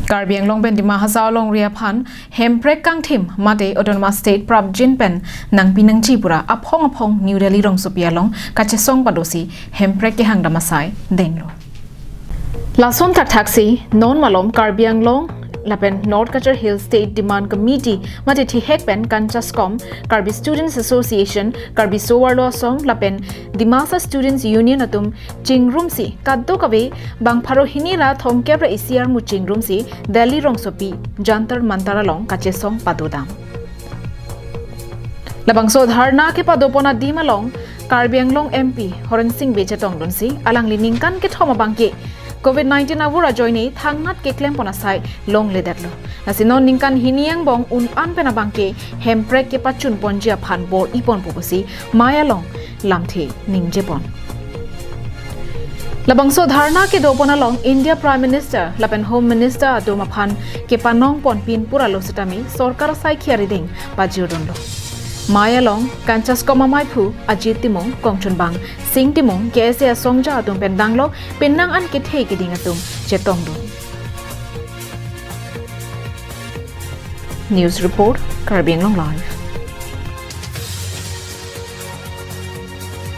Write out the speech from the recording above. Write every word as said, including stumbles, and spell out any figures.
Karbi Anglong pen Dima Hasao longri aphan hemprek kangthim mate Autonomous State prapjin pen nangpi nangji pura aphong aphong New Delhi rongsopi along kachesong padosi hemprek kehang dam asai denglo. Lason thakthaksi non malom Karbi Anglong lapen North Cachar Hill State Demand Committee mate thihek pen Kanchaskom, Karbi Students Association, Karbi Sowarlo Asong lapen Dimasa Students Union atum chingrumsi kadokave bang pharo hini ra thomkep ra isi armu chingrumsi Delhi rongsopi Jantar Mantar along kachesong padodam. Labangso dharna kepadopon adim along Karbi Anglong M P Horen Sing Bey chetongdunsi alangli ningkan kethom abangke Covid nineteen avur ajoine thangnat keklempon asai longledetlo. Lasi non ningkan hini angbong un-an pen abangke hemprek kepachunponji aphan bor-iponpo pusi mei along lamthe ningjepon. Labangso dharna kedopon along India Prime Minister lapen Home Minister atum aphan kepanongpon pin pura lo setame sorkar asaikhi arideng pajirdunlo. Mei along Kanchaskom amaiphu Ajit Timung, kongchunbang Sing Timung, K S A asongja atum pen danglok penang an kethe keding atum chetongdun. News report, Karbi Anglong Live.